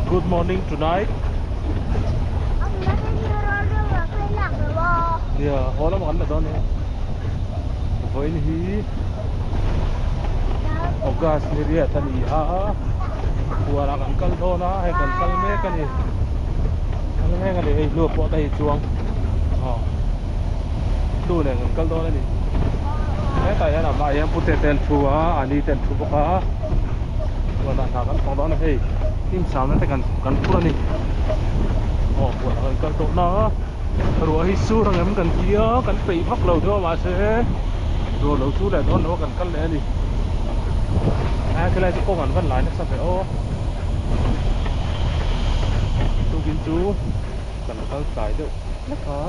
Good morning tonight. Nia, haw lamah kan la dawn nia. Vawiin hi August ni riat a ni a, huanah kan kal dawn a, hei kan kal mek a ni. Kal mek a ni, hei hlua pawh te hei chuang aw hlu nen kan kal dawn a ni. Hetah hian a hmaah hian pute te an thu a, a ni te an thu bawk a. Huanah hna kan thawk dawn a hei hnim samna te kan kan phur a ni aw huanah kan kal tawh na ruah hi sur ang em kan ti a kan peih vak lo deuh a mahse ruah lo chu leh dawn lo a kan kal leh a ni a khilai chu kawng an van lai nasa ve aw tukin chu kan kal tlai deuh hlek a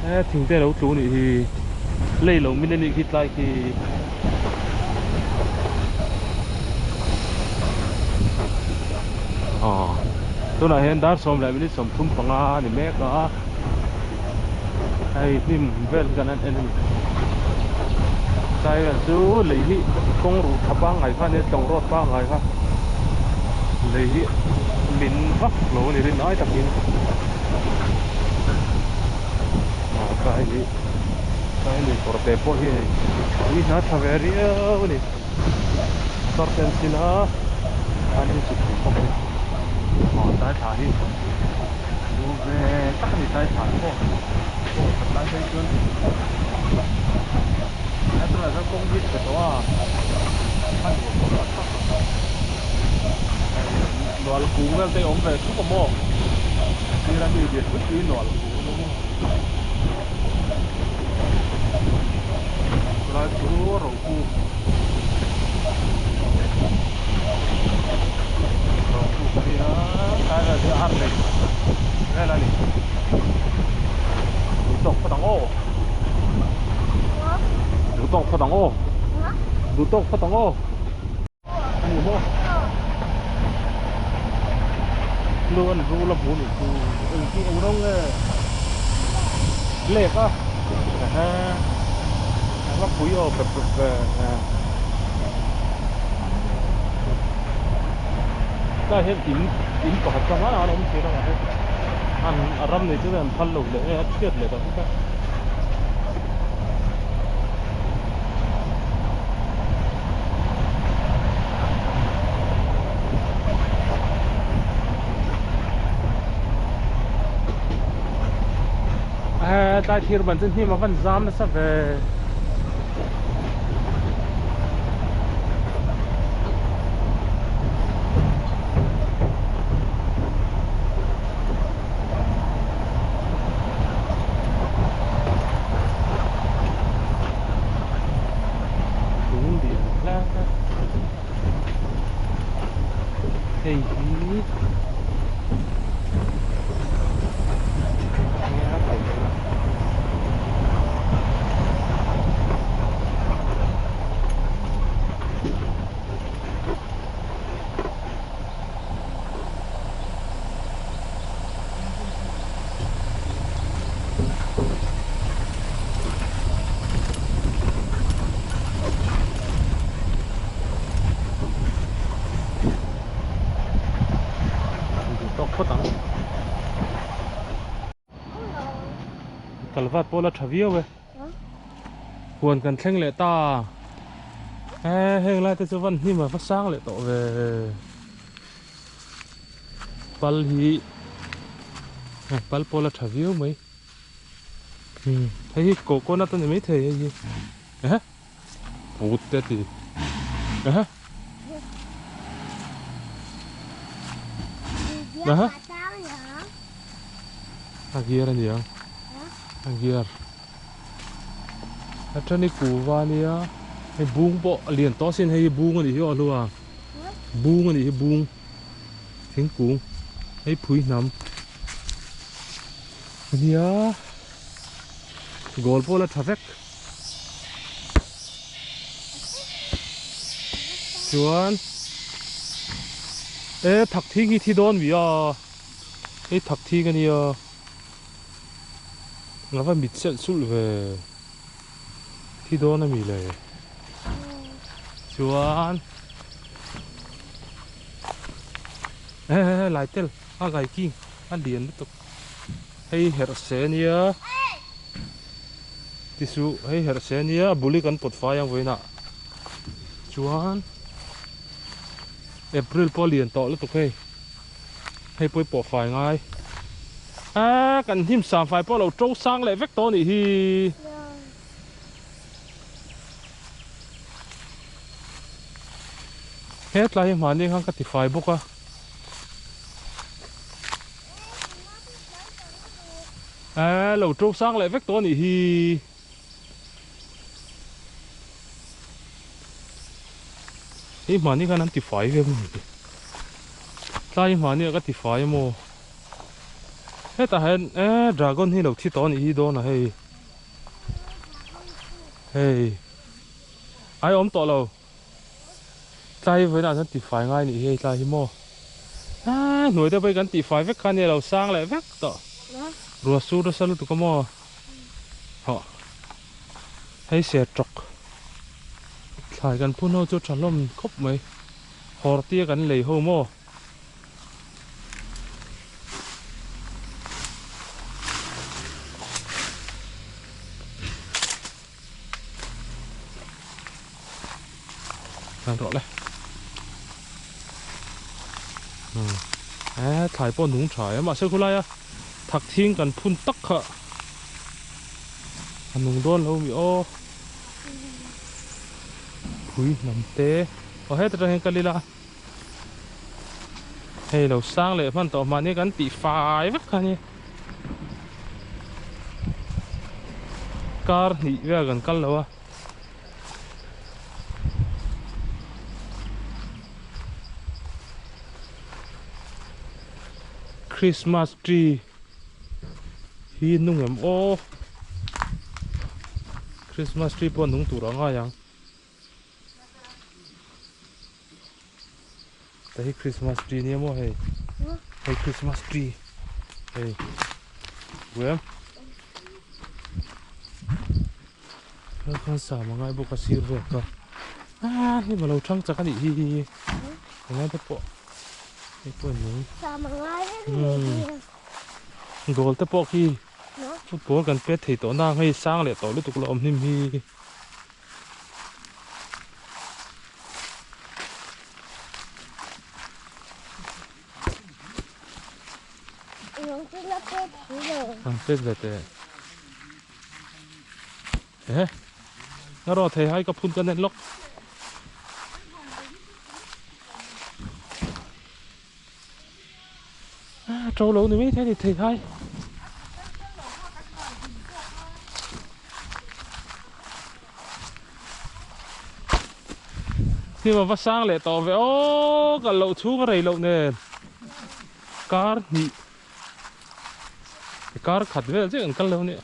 he thing te a lo tlu a nih hi lei lo min a nih khi tlai khi. Aw tunah hian dar sawm leh minute 35 a ni mek a hei hnim vel hi kan han en a ni tlai vel chu lei hi kawng ruh tha pangngai kha a nia tlawng road pangngai kha lei hi min vak lo a ni rin ai takin aw tlai hi. Tlai lui kawr te pawh hi hei tui hna tha ve riau a ni motor te an sil a an insuk thei bawk a ni aw tlai thla hi lu ve tak a ni tlai thla hi pawh kawng khat lai phei chuan he tunah chuan kawng hi chhe tawh a a nuam tawh tak tak hei nual kung vel te hi awm ve thup a maw sir a mi lian pui pui nual kung a awm a. Chulai chu Ropu Ropu ka nia tlai vel hi a har nei vel a ni Duhtawk phawt ang aw Duhtawk phawt ang aw Duhtawk phawt ang aw A ni maw? Lu an rul a hmu nih chu eng chu eng rawng nge lek a ehe a pui aw pep pep ve tlai hian in in pakhat chang an awm thin a mahse an a ram nei chu an phal lo leh nge a thiat leh ta vek a. Tlai thir ban chu hnim a van zam nasa ve. Lung lian hlak a hei hi enge a thei dawn a Duh tawk phawt ang. Kalvat pawh la tha viau e. Huan kan thleng leh ta. He heng lai te chu van hnim a va sang leh tawh ve. Pal hi pal pawh la tha viau mai. Hei hi coconut a ni maithei hei hi ehe put te a ti ehe ehe a gear a niang a gear a then hi kuhva a nia hei bung pawh a lian tawh asin hei hi bung a nih hi aw hlua bung a nih hi bung thingkung hei phui hnam. Nia goal pawh la tha vek chuan e thak thing hi thi dawn mi a hei thak thing ania a va mit selh sulh ve thi dawn ami le chuan. He he he lai tel a gai king a lian lutuk hei herh se ania ti suh hei herh se ania a bul hi kan pawt fai ang vawiinah chuan April pawh a lian tawh lutuk hei hei pawh i pawh fai ngai a kan hnim sang fai pawh a lo to sang leh vek tawh a nih hi. He tlai hi hmahni khan ka ti fai bawk a. Eee lo to sang leh vek tawh a nih hi. Hei hmahni khan an ti fai ve maw ni? Tlai hi hmahni ah ka ti fai amaw? Hetah hian eee dragon hi lo thi tawh a nih hi dawn a hei. Hei ai awm tawh lo tlai hi vawiinah chuan tifai ngai nih hi hei tlai hi maw aa hnuai te pawh hi kan tifai vek kha ania lo sang leh vek tawh ruah sur nasa lutuk a maw hawh hei ser tawk thlai kan phun ho chu tha hlawm khawp mai hawr tia kan lei ho maw. Kan rawh le. Hmm. Eh, thlai pawh nung tha em mahse khulai a thak thing kan phun tak kha a nung dawn lo mi aw. Phui hnam te. Aw heta tang hian kal ila. Hei lo sang leh hman tawh mahni kan tih fai vek kha ni. Kar hnih vel kan kal lo a. Christmas tree hi nung em aw. Christmas tree pawh nung tur a ngai ang. Ta hi Christmas tree nia maw hei hei Christmas tree hei buem hei khan sa mangai bawk a sir vel ka ah hei malo thang chak a nih hi hi engai te pawh hei pawh nung sa mangai goal te pawh khi football kan pet thei tawh na hei sang leh tawh lutuk la awm hnim hi. An pet ve teh. Ehe. Nga rawh thei hai ka phun ka net lawk. A to lo ni mai thei ni thei hai. Hnim a va sang leh tawh ve aw kal loh chhung a rei loh nen kar hnih kar khat vel chiah kan kal lo nia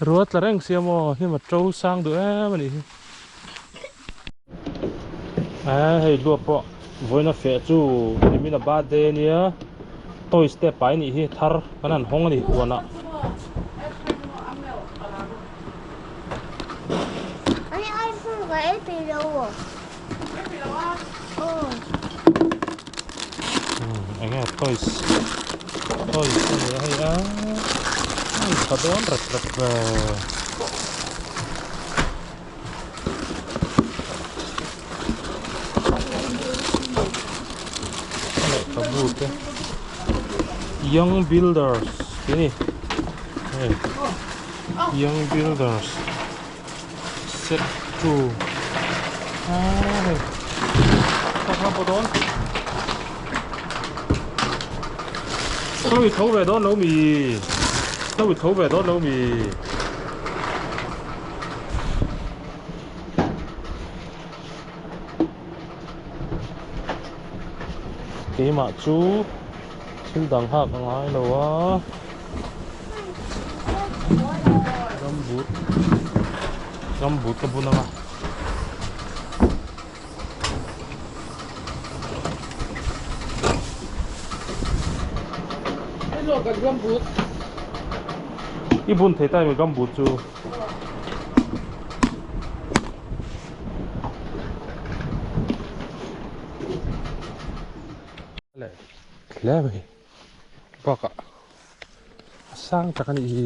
ruat tla reng sia maw hnim a to sang duh em a nih hi eh hei luak pawh vawiin a feh chu nimin a birthday a nia toys te pai nih hi thar kan han hawng a ni huanah. Enge toys toys a ni a hei a a tha dawn rep rep ve. Lehkhabu te Young Builders tih a ni hei Young Builders set two ah hei tak ram pawh dawn ka lo i tho ve dawn lo mi ka lo i tho ve dawn lo mi. Keimah chu thil dang hak a ngai lo a gumboot gumboot ka bun ang a. I bun thei ta emaw gumboot chu. Leh hle mai bakah a sang tak a nih hi.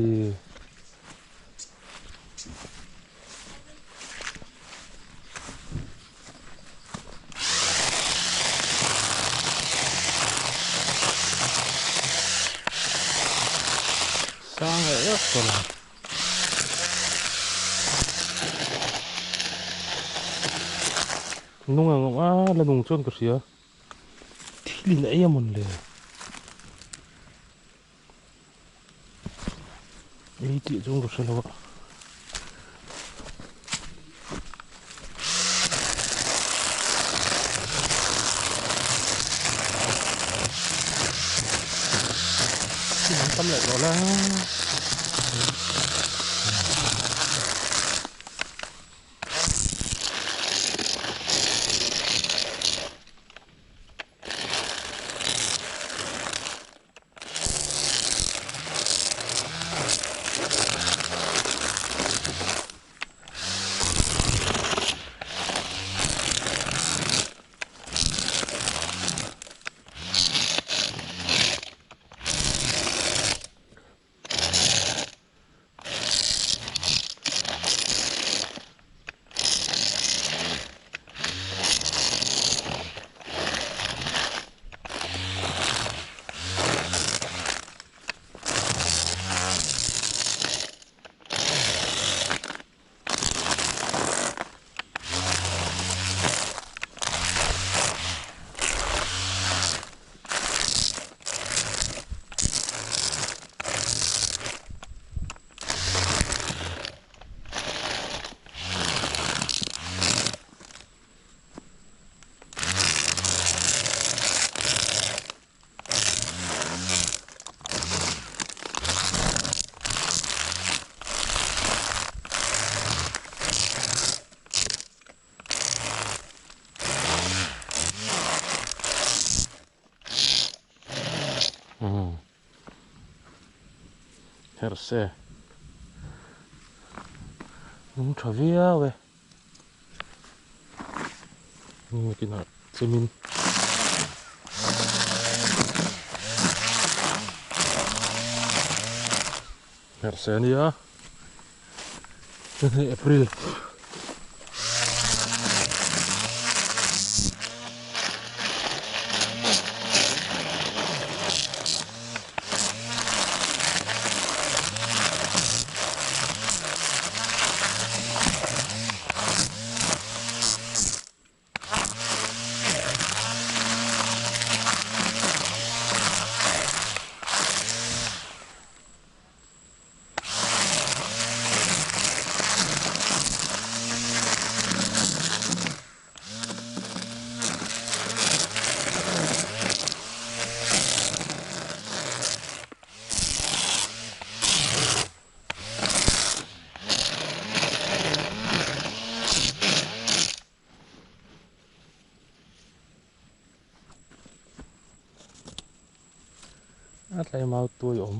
Sang leh vek tawh lo. Nung ang awm a la nung chuan ka hria. Thil in ei a mawn le. Ei tih chuan ka hre lo a. Thil an tam leh tawh la. Herse nung tha viau e nakinah chemin herse a nia chuan hei April. A tlai mau tuai awm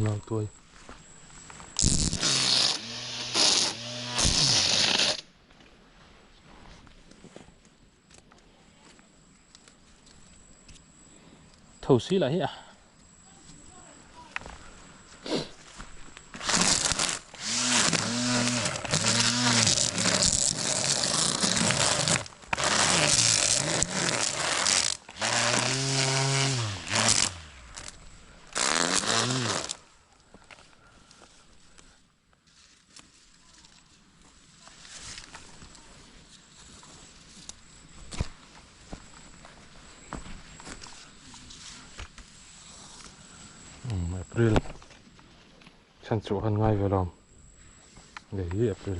mau tuai tho si lah hi a. April chhan chu han ngai ve lo hei hi April.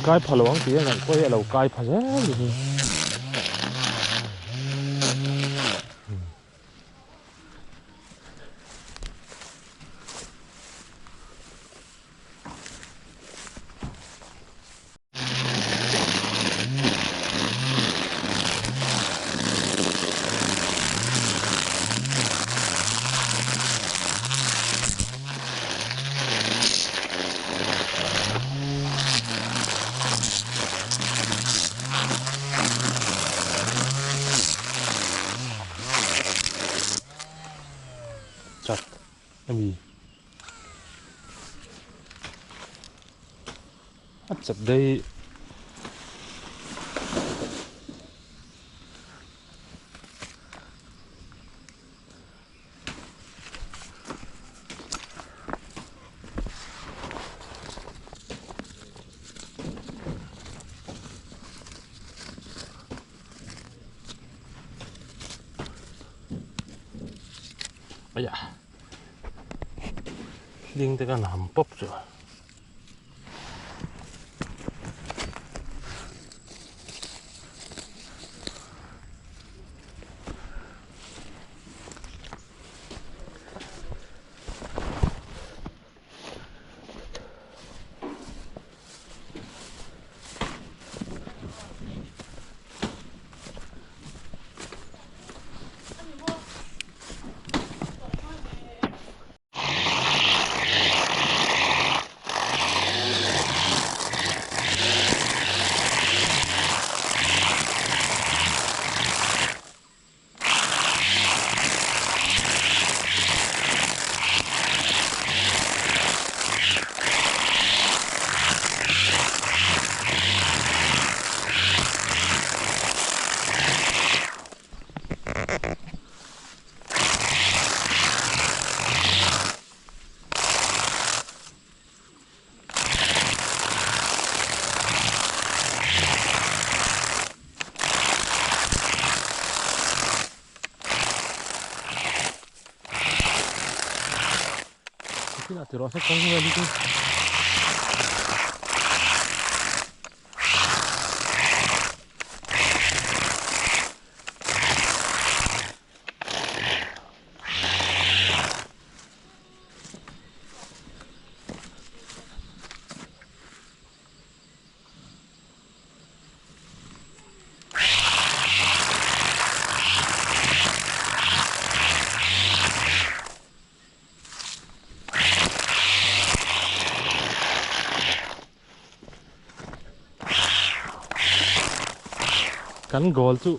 Kai pha lo ang tih a ngaih pawh hi a lo kai pha zel a ni. Ami a chep daih. Aya hling te kan ham pawp chu. Kan goal chu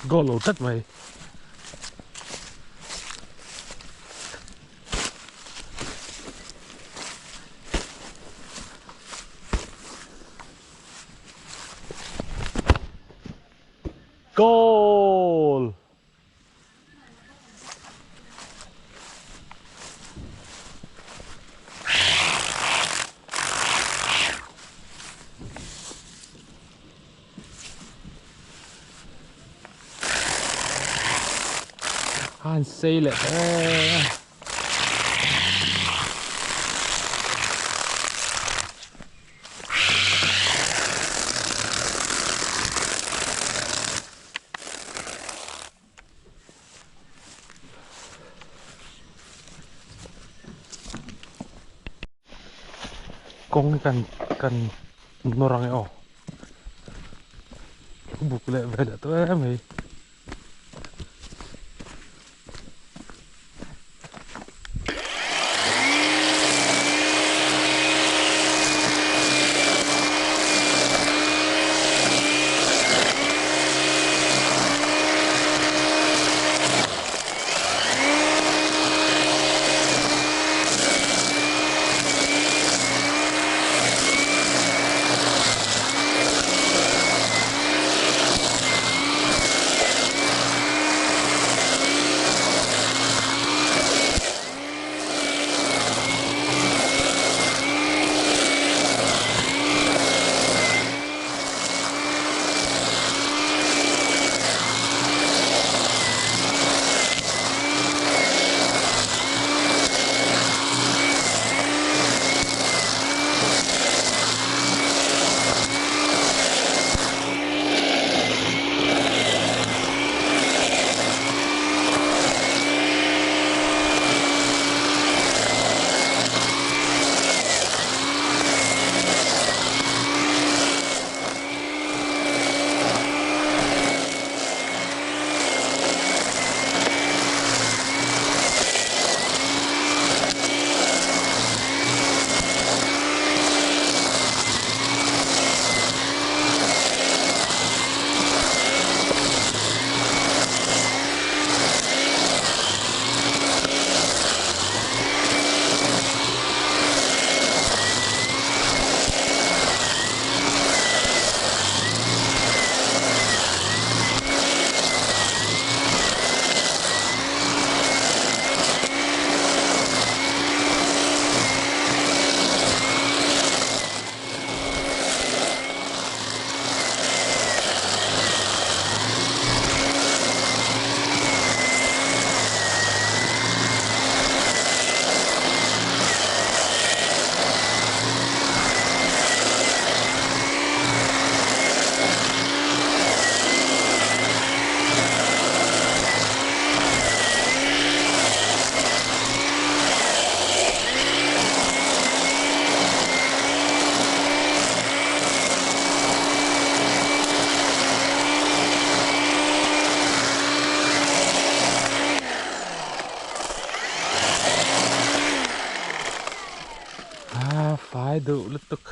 Goal lo tlat mai. Goal! Han sei leh tawh e. Kawng kan kan nawr ang e aw buk leh ve leh tawh em mai. deuh lutuk.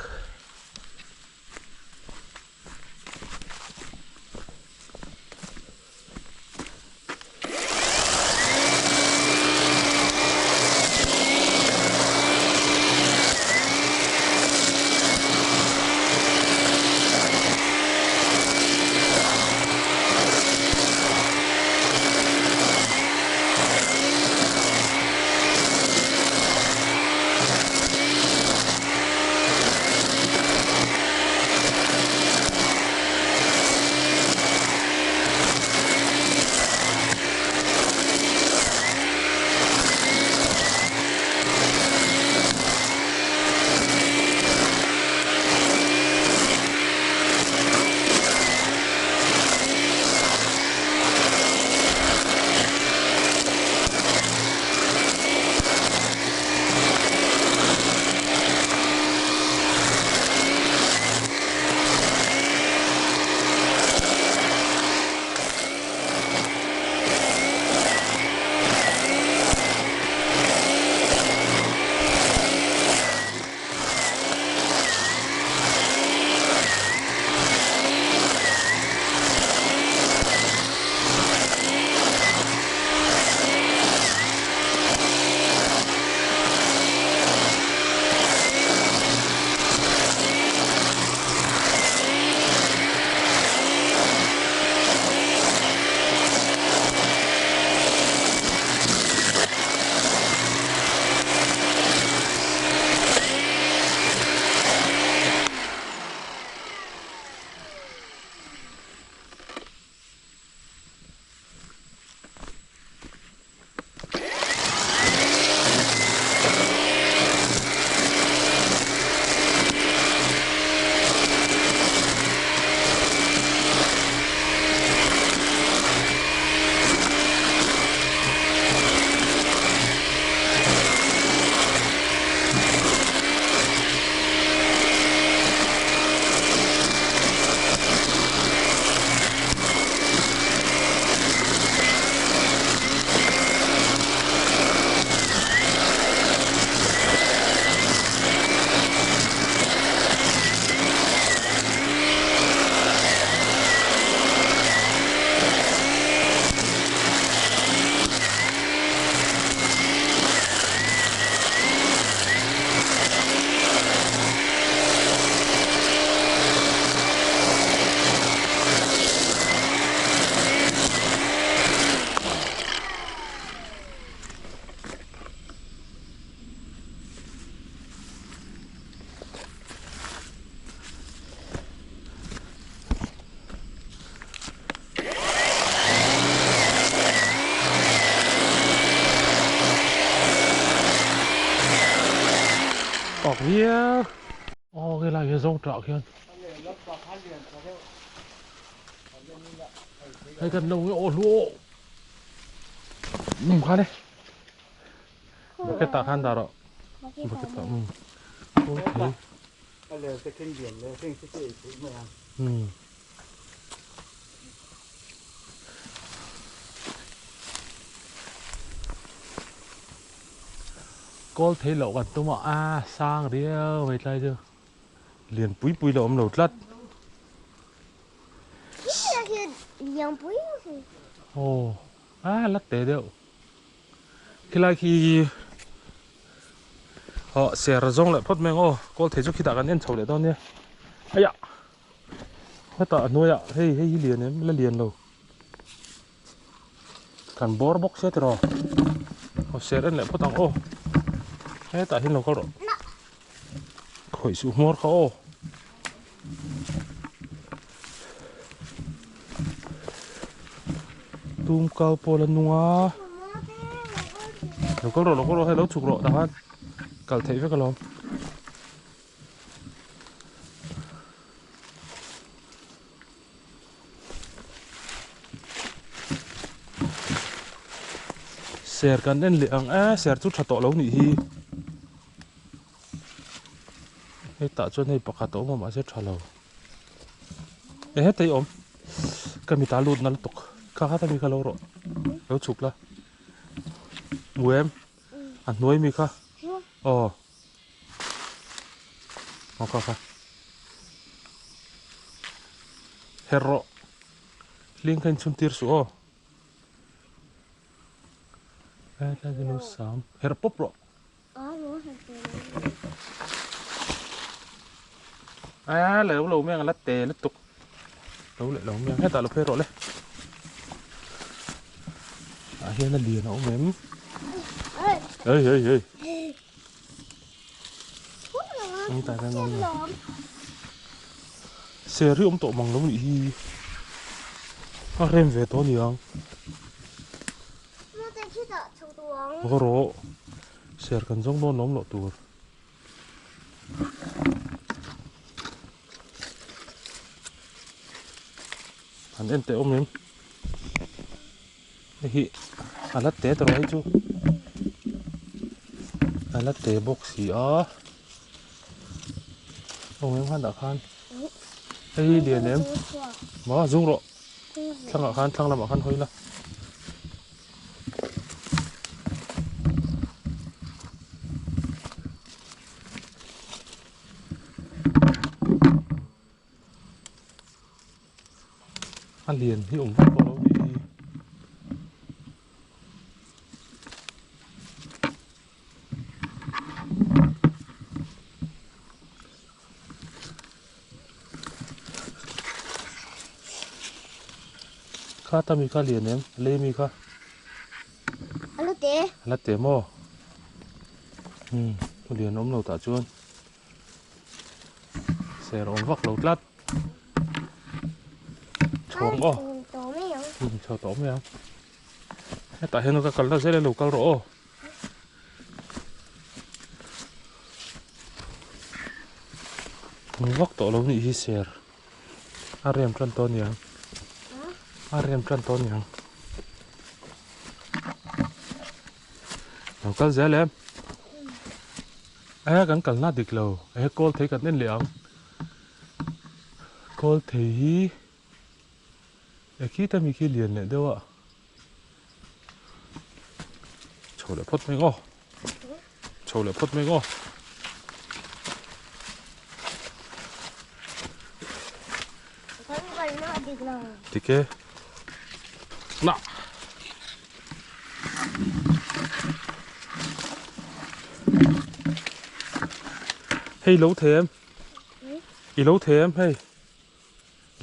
Tawk viau aw helai hian zawng tah khian hei kan lo aw hluah um khan e bucket ah khan dah rawh bucket ah um okay um Kawl thei loh kan tum a a sang riau mai tlai chu lian pui pui lo awm lo tlat. Aw a la te deuh khilai khi aw ser zawng leh phawt mai ang aw kawl thei chu khitah kan en chho leh dawn nia aiah hetah a hnuaiah hei hei hi lian em la lian lo. Kan bawr bawk sia tiraw aw ser en leh phawt ang aw hetah hian lo kal rawh khawih suh hmawr kha aw tum kau pawl a nung a lo kal rawh lo kal rawh hei lo chhuk rawh tah khan kal theih vek alawm. Ser kan en leh ang e ser chu tha tawh lo nih hi hetah chuan hei pakhat a awm a mahse tha lo e heta hi awm ka mita lut na lutuk kha kha ta mi kha lo rawh lo chhuk la hmu em a hnuai mi kha aw. Aw kha kha. Her rawh. Hling kha inchhun tir suh aw. He tlai chu no sam. Her pawp rawh. A lo lo mai ang la te lutuk. Lo leh lo mai ang hetah lo phei rawh le. Ah hian a lian a awm em. Ei ei ei. Ang tai hian awm lo. Ser hi awm tawh mang lo nih hi. A rem ve tawh aniang. Haw rawh. Ser kan zawng dawn lawm loh tur. An en teh awm em? Hei hi a la te tawh hei chu. A la te bawk si a. Awm em khan dah khan. Hei hi lian em? Maw zung rawh. Thlangah khan thlang lamah khan hawi la. A lian hi awm vak tawh lo nih hi. Kha ta mi kha lian em? Lei mi kha. A la te. A la te maw? Hmm, lian awm lo tah chuan. Ser awm vak lo tlat. Chhawng aw. Hmm, chho tawh mai ang. Hetah hian ka kal na zel e lo kal rawh aw. Hmu vak tawh lo nih hi ser a rem tan tawh aniang a rem tan tawh aniang lo kal zel em e kan kalna dik lo e kawl thei kan en leh ang kawl thei hi e khita mi khi lian leh deuh a. Chho leh phawt mai ngaw. Chho leh phawt mai ngaw. Dik e. Na. Hei lo them. I lo them hei.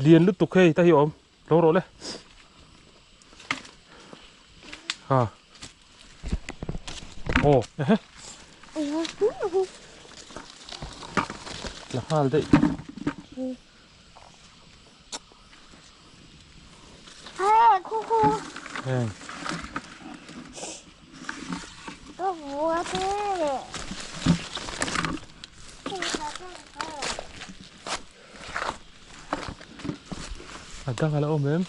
Lian lutuk hei ta hi awm. Lo rawh le. Ha. Aw, ehe. La nghal daih. Hey, khu khu. Heng. Ka vua te. A dang a la awm em?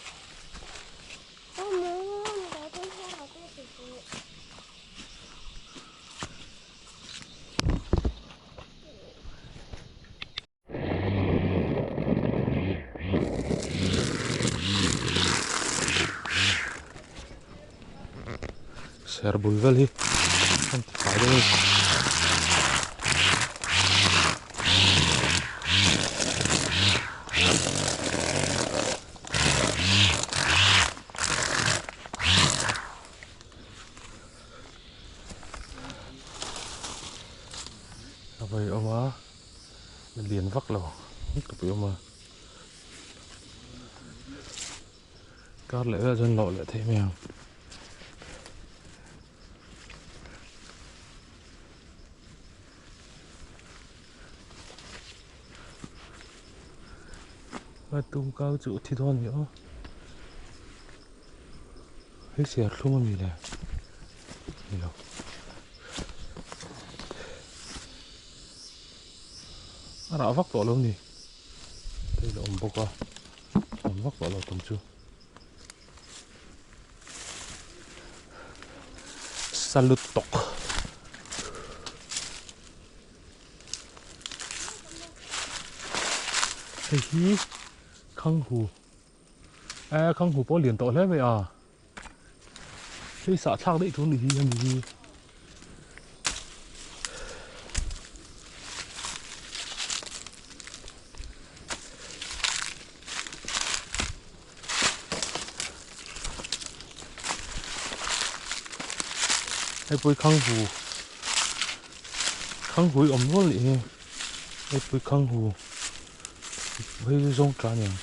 Ser bul vel hi an ti fai deuh a ni. A vawi awm a lian vak lo tupui awm a kar leh vel chuan lawh leh theih mai ang. A tum kau chu thi dawn ni aw hei siar thlum ami le ni lo a rah vak tawh lo ni hei la awm bawk a awm vak tawh lo tum chu salut tawk. Hei hi Khanghu e Khanghu pawh lian tawh hle mai a hei sah thlak daih tur ni hi hemi hi. Hei pawh hi khanghu khanghu hi awm nual nih hi hei pawh hi khanghu hei hi zawng ta aniang.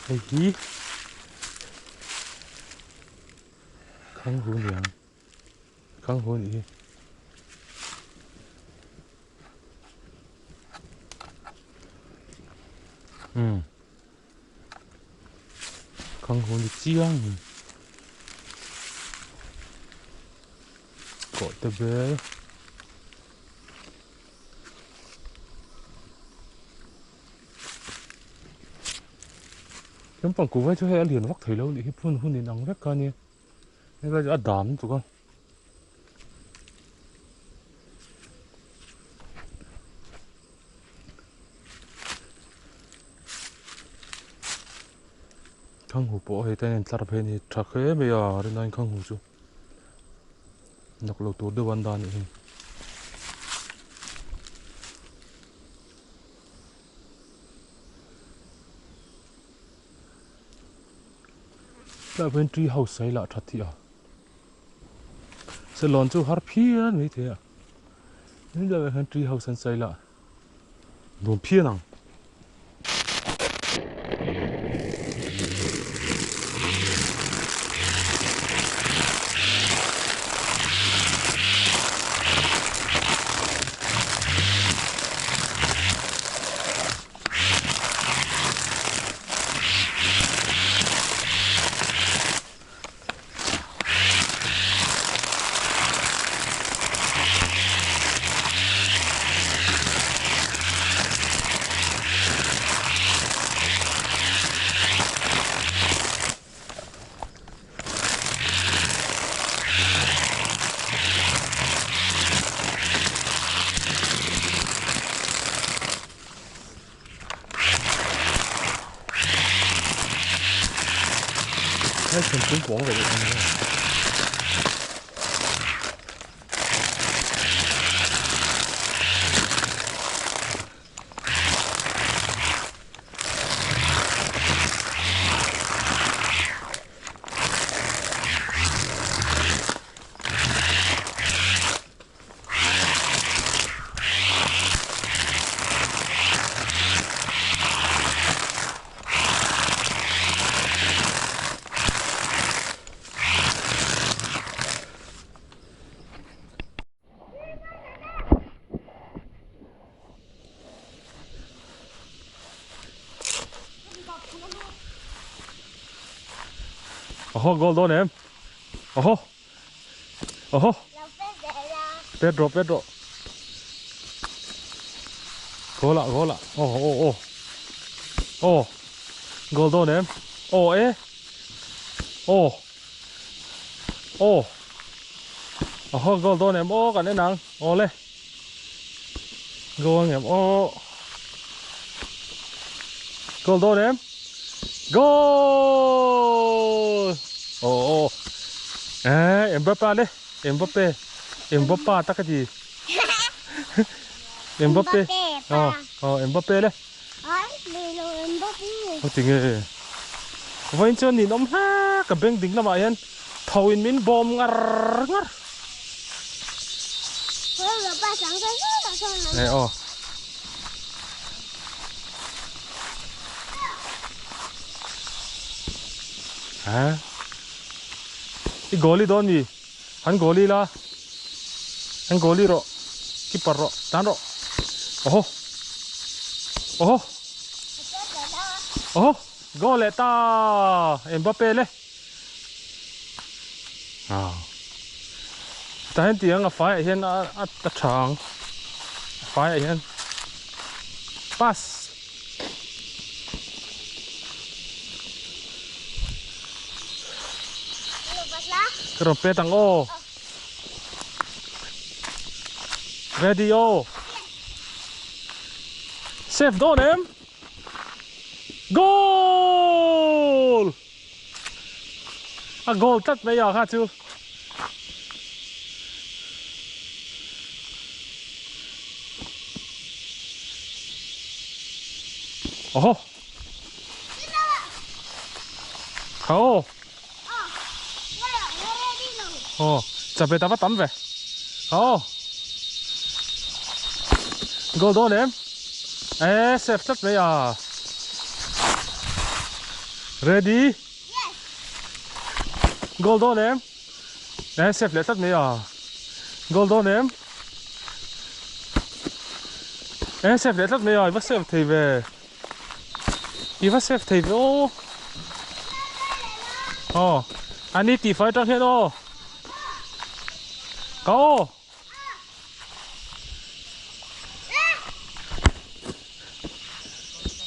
Hei hi khanghu niang khanghu anih hi. Umm khanghu ni chiang ni kawh te vel. Lampang kuhva chu hei a lian vak thei lo nih hi phun hun in ang vek kha ania hei lai chu a dam lutuk a. Khanghu pawh hei te hian tlar phei a ni tha hle mai a rinaiin khanghu chu nak lo tur deuh an dah a nih hi. Tlai pawhin tree house a ila that thih a selawn chu har phian mai thei a helaiah hian tree house an sawi lah nuam phian ang. Hei thingkung pawng ve deuh a ni a. Oho goal dawn em oho oho pet rawh pet rawh goal ah goal ah aw aw aw aw goal dawn em aw e aw aw oho goal dawn em aw kan en ang aw le goal ang em aw goal dawn em goal aw aw eh Mbappe le Mbappe Mbappe tak a ti Mbappe aw aw Mbappe le Aw tinge vawiin chuan ninawm hle ka bank ding lamah hian tho in min bawm ngar ngar eh aw ha i goal i dawn mi han goal i la han goal i rawh keeper rawh tan rawh awhaw awhaw awhaw goal leh ta Mbappe le ah tah hian tiang a faiah hian a a tha ang a faiah hian pass. Ka rawn pet ang aw. Ready aw. Safe dawn em? Goal! A goal tlat mai a kha chu. Oho. Kha aw. Aw, chape ta va tam ve. Kha aw. Goal dawn em? E, safe tlat mai a. Ready? Goal dawn em? E, safe leh tlat mai a. Goal dawn em? E, safe leh tlat mai a, i va safe thei ve. I va safe thei ve aw. Aw, ani tih fai tang hian aw. Ka aw.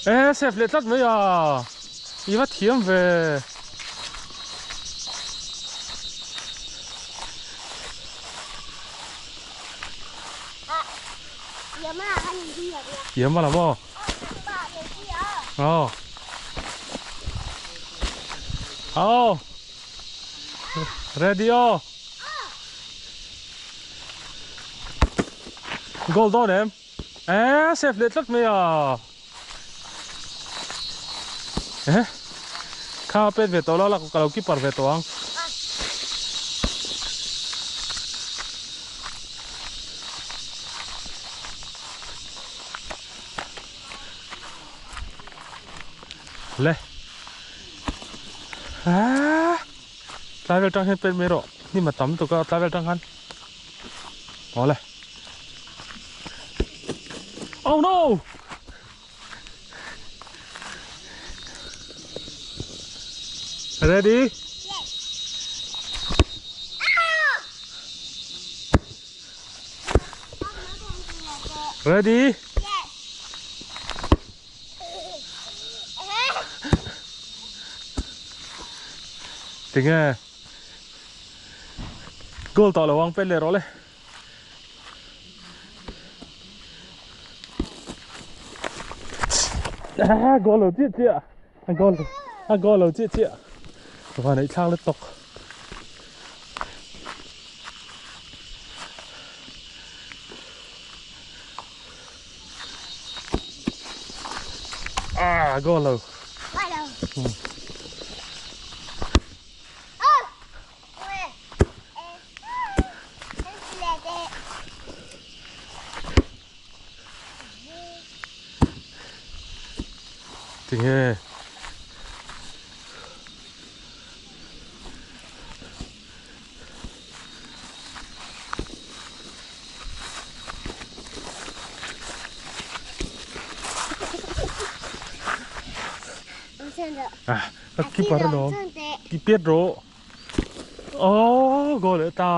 E safe leh tlat mai a. I va thiam ve. Yama la maw? Aw. Aw. Ready aw. Goal dawn em? Eh, safe leh tlat mai a. Eh. Kha pet ve tawh lo la ka lo keeper ve tawh ang. Le. Ah. Tlai vel tang hian pet mai rawh. Hnim a tam tuk a tlai vel tang khan. Awle. Oh no! Ready? Yes. Ready? Yes. Tinge. Goal tawh lo ang pet leh rawh le. Ah, goal lo chiah chiah. A goal a goal lo chiah chiah. Van ei thlak lutuk. Ah, goal lo. Goal lo. Tinge. Ah, keeper lawm. Ki pet rawh. Oh, goal leh ta.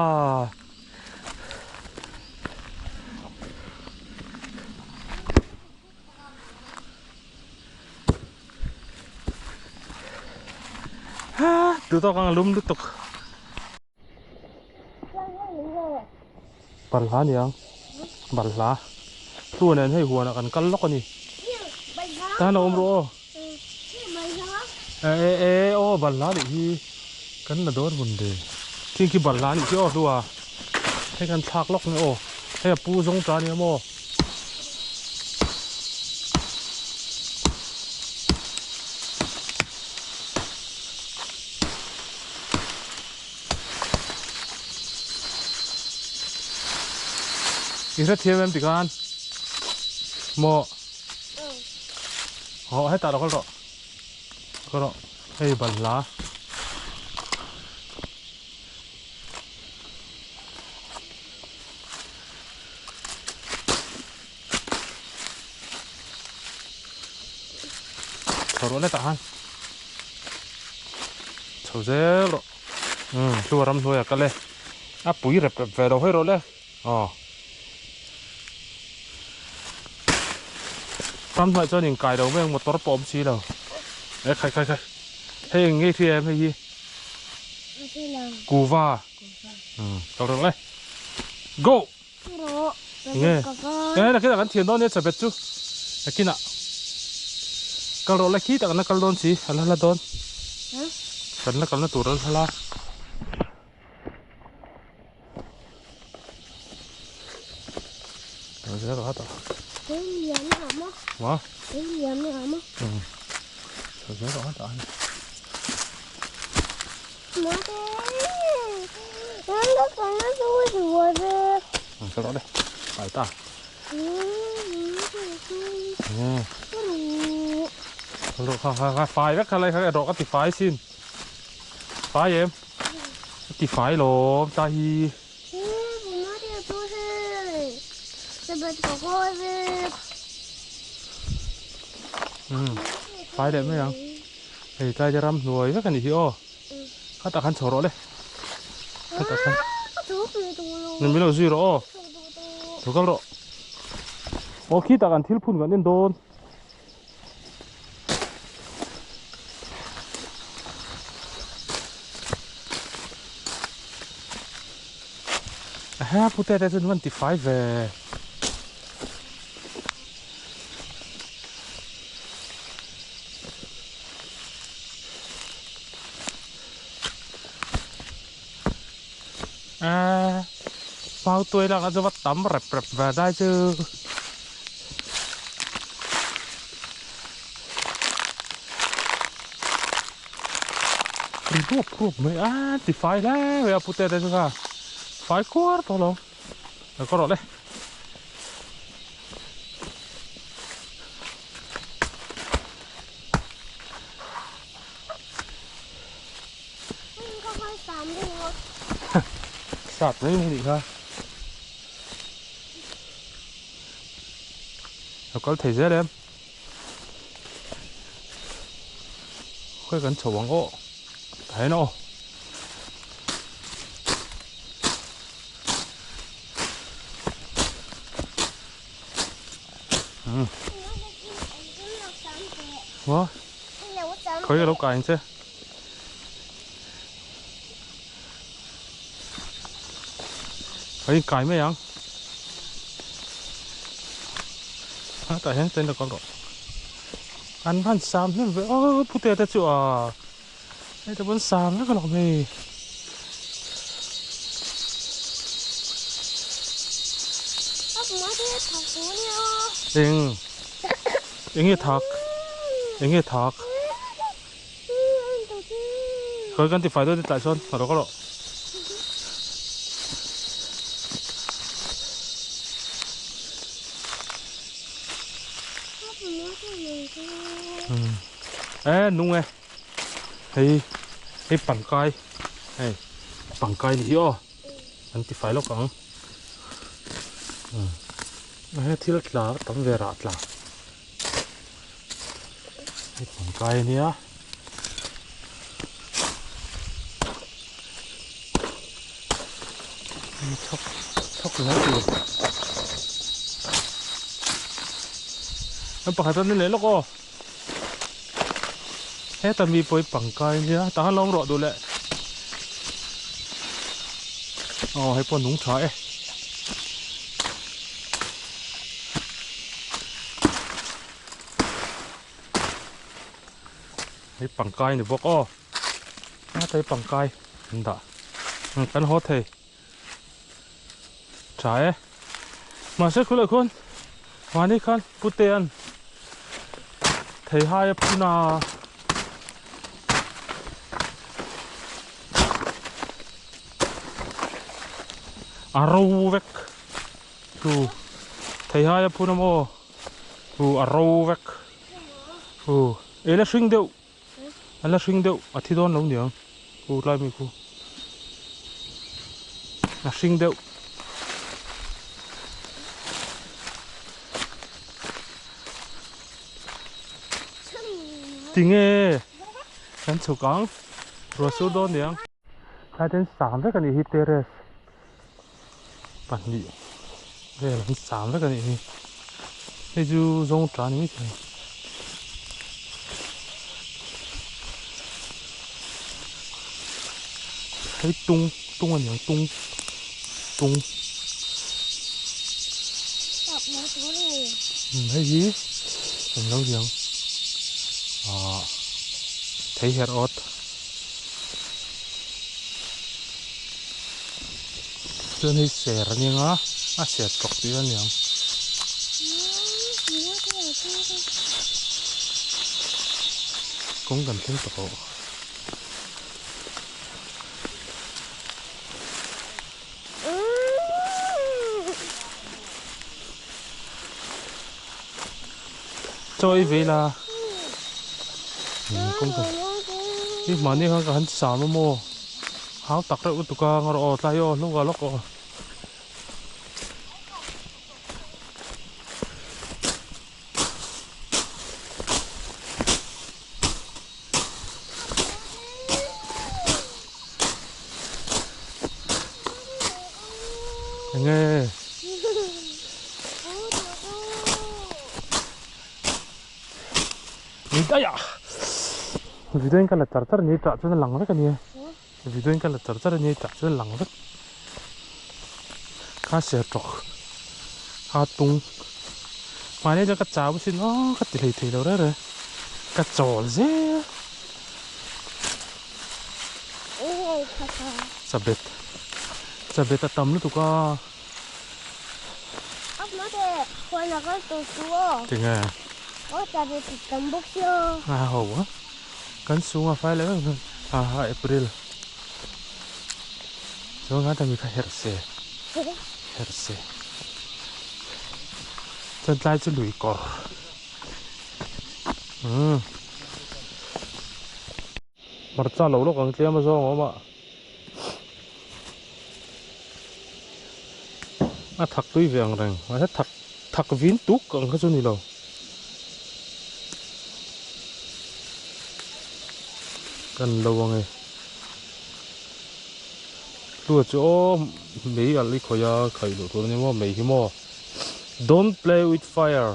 Ha, tu tawk ang lum lutuk. Balhla ni ang. Balhla. Tluan nen hei huanah kan kal lawk a ni. Tan a awm rawh aw. E e e aw balhla nih hi kan la dawn mun ve. Thing khi balhla nih khi aw hlua. Hei kan thlak lawk nge aw. Hei a pu zawng ta nia maw. I hrethiam em tikhan maw Hawh hetah lo kal rawh kal rawh hei balhla Chho rawh letah khan chho zel rawh umm chu a ramhnuai ah kal e a pui rep rep ve lo hawi rawh le aw ramhnuai chuan inkai lo mai ang motor pawh awm si lo e khai khai khai hei eng nge hria em hei hi kuva umm kal rawh le go. Nge nge nakinah kan thian dawn nia chabet chu nakinah kal rawh la khi tak an la kal dawn si a la hla dawn. Kan la kalna tur a hla. Ma? Fai vek kha lai kha rawh ka ti fai sin. Fai em? Ti fai lawm ta hi. Fai leh mai ang. Hei tlai te ram hnuai vek a nih hi aw. Khatah khan chho rawh le. Khatah khan. Min lo zui rawh aw. Lo kal rawh. Aw khitah kan thil phun kan en dawn. Ha pute te chuan van ti fai ve. A mau tuai lak na chu va tam rep rep ve dai chu. Ri ruap ruap mai a ti fai hle mai a pute te chu kha fai kuar tawh lo a kaw rawh le. Sat mai mai nih kha. Lo kal thei zel em. Khawi kan chho ang aw. Tah hian aw. Maw? Khawi ka lo kai ang che. Khawi in kai mai ang. A tah hian chen lo kal rawh. An van sam hnem ve aw pute te chu a hei te pawn sam vek alawm hei. Eng eng nge thak eng nge thak. Khawi kan ti fai dawn tlai sawn a rawk a rawh. E nung e hei hei pangkai hei pangkai ni hi aw an ti fai lawk ang he thil tla tam ve rah tla. Hei pangkai a nia. Hei chhawk chhawk mai tur. Hei pakhat a ni leh lawk aw. Heta mi pawh hi pangkai a nia tah khan lo awm rawh duh leh. Aw hei pawh a nung tha e. Hei pangkai ni bawk aw heta hi pangkai an dah kan haw thei tha e mahse khulai khuan mahni khan putean theihai a phun a. A ro vek chu theihai a phun a maw chu a ro vek chu ei la hring deuh a la hring deuh a thi dawn lo niang chu tlai mi khu a hring deuh. Tinge kan chhuk ang ruah sur dawn niang. Tlai ten sang vek a nih hi terrace pahnih vel an sang vek a nih hi hei chu zawng ta ni maithei hei tung tung a ni ang tung tung hei hi englo niang ahh thei herh awt. Chuan hei ser a nia a ser tawk tih a niang. Kawng kan thleng tawh aw. Chaw ei ve ila kawng kan hi mahni khan ka han sam a maw hau tak reuh lutuk a ngarawh aw tlai aw hluk ah lawk aw. Enge Ni daih ah Video in ka la char char a ni tah chuan a lang vek a nia Video in ka la char char a nia tah chuan a lang vek Kha ser tawk a tung Mahni chuan ka chau asin aw ka ti hlei thei lo reng reng ka chawl zel Chabet Chabet a tam lutuk a Tinge A ho a kan chhunga fai leh vek a ha April chuan nga ta mi kha herh se herh se chuan tlai chu lui kawr umm hmarcha lo lawk ang tlem a zawng a awm a a thak tui ve ang reng mahse thak thak vin tuk ang kha chu a ni lo. Kan lo ang e. Hlua chu aw mei alh i khawih a khaih loh tur a ni maw mei hi maw Don't play with fire.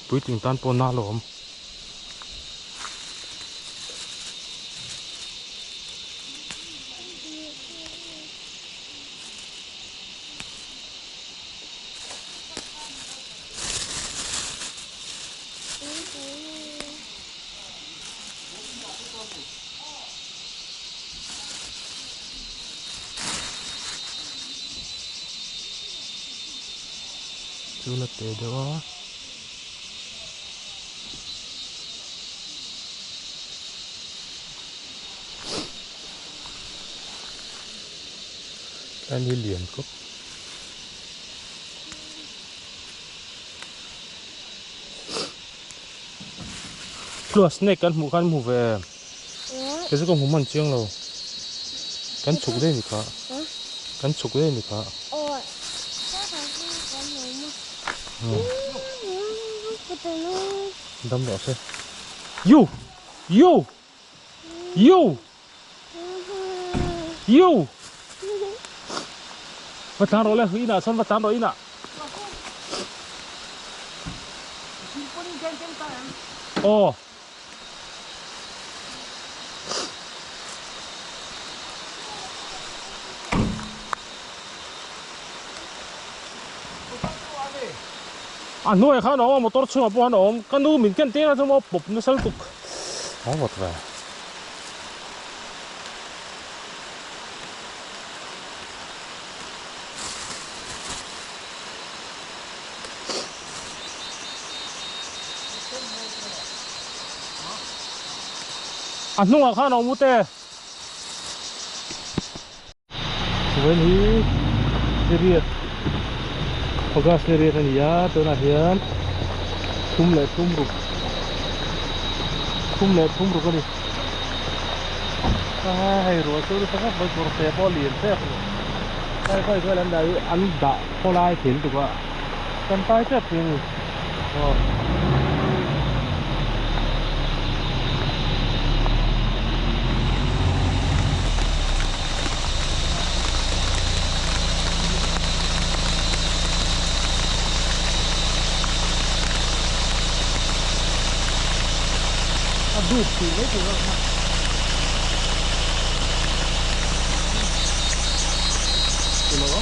Puitling tan pawh na lawm. Chu la teh deuh a. Tlai ni lian khawp. Hlua snake kan hmuh khan hmu ve em? Kei chu ka hmu hman chiang lo. Kan chhuk daih a ni kha. Kan chhuk daih a ni kha. Dam rawh se. Yo! Yo! Yo! Yo! Va tlan rawh le, inah chuan va tlan rawh inah. Aw. A hnuaiah khan a awm a, motor chhungah pawh khan a awm. Ka nu min ken tir a chu maw pawp nasa lutuk. A vawt ve. A hnungah khan a awm u te. Vawiin hi niriat August niriat a ni a tunah hian thum leh thum ruk thum leh thum ruk a ni hei ruah chu nasa khawp mai kawr te pawh a lian tep a ni hei khawi vel an dah hi an dah khawlai thei lutuk a kan tai tep thei a ni aw. A dup tih mai tur a kha. Tilo a.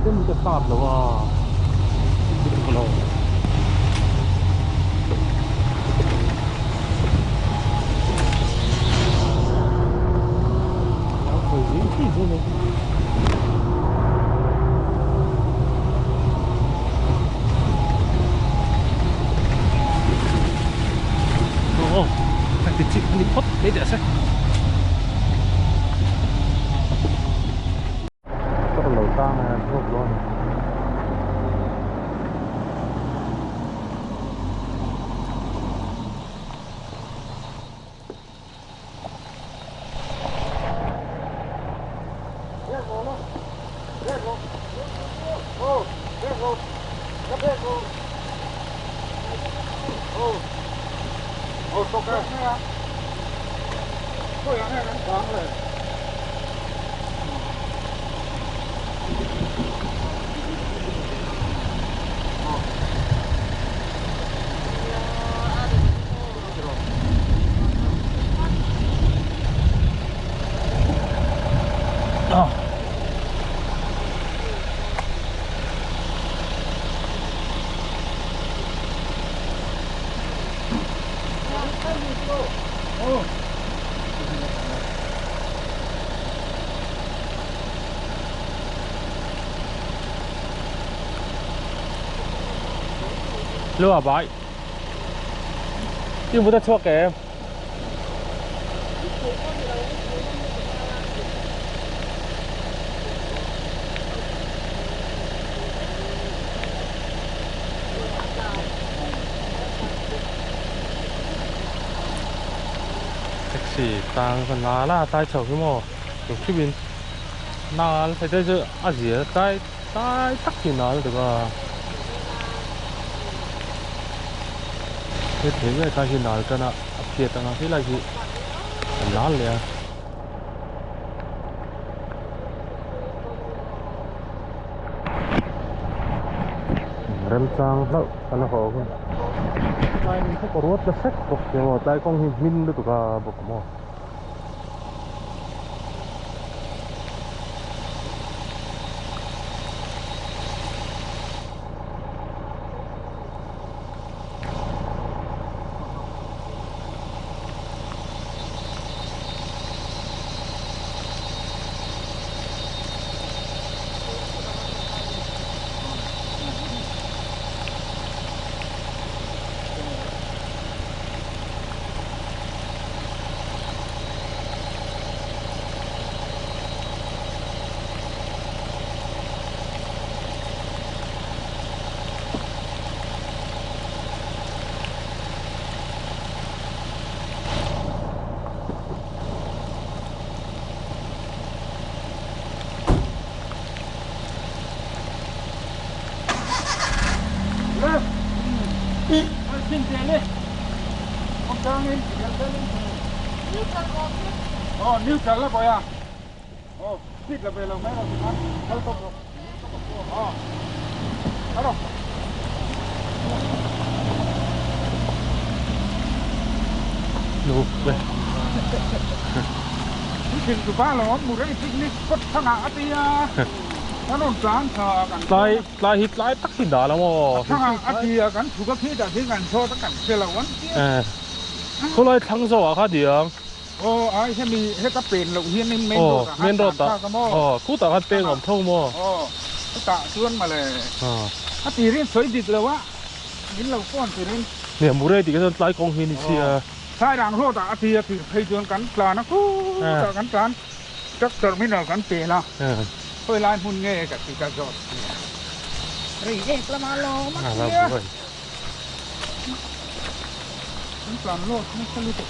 Chem hi ka sat lo a lutuk lo. Aw heti chi a ni phawt mai teh se. Ka lo tang a an chhuak dawn a ni. Lua bai. I hmu ta chhuak em? Taxi tang ka la la tlai chho hi maw tuk thip in nal hei te chu a zia tlai tlai tak hi nal tuk a he thei ber kha hi nal tan a a phiat anga helai hi a nal leh a. Remchang hlauh kan haw hun tlai ni kha ka ruat la hrek bawk sia maw tlai kawng hi hmin lutuk a bawk maw. Tlai tlai hi tlai tak hi dah lo maw khawlai thlang zawh ah kha diang Aw ai hemi heta pen loh hian in main road ah main road ah aw khutah khan peng awm tho maw aw chutah chuan mawle a tirin sawi dik lo a min lo phone turin nia murei tih kha chuan tlai kawng hi ni si a Sairang road ah a ti a tir phei chuan kan tlan a khutah kan tlan truck terminal kan pen a khawi lai hmun nge ka ti ka zawt nia rei ek lamah lawm a tia Kan tlan lawk nasa lutuk.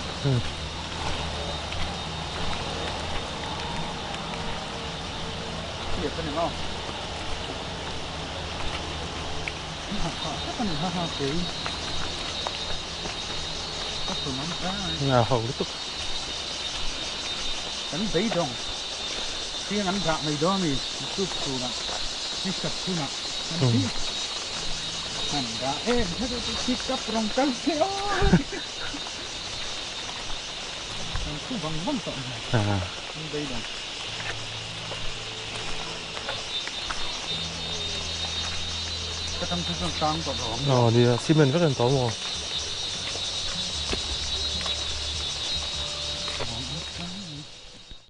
Hriat a ni maw? An ha ha tak a ni ha ha kei. Ka tum ang tlai. Nga ho lutuk. Kan beidawng. Thiang an dah mai dawn a ni. Tube chhunah, ni khat chhunah kan thi. An dah em kha chu chu pick up rawng kal se aw. Kan thu vang vang tawh mai. An beidawng. Ka tang chu chuan tlang tawh lo ang. Aw nia, cement vek an tawh maw?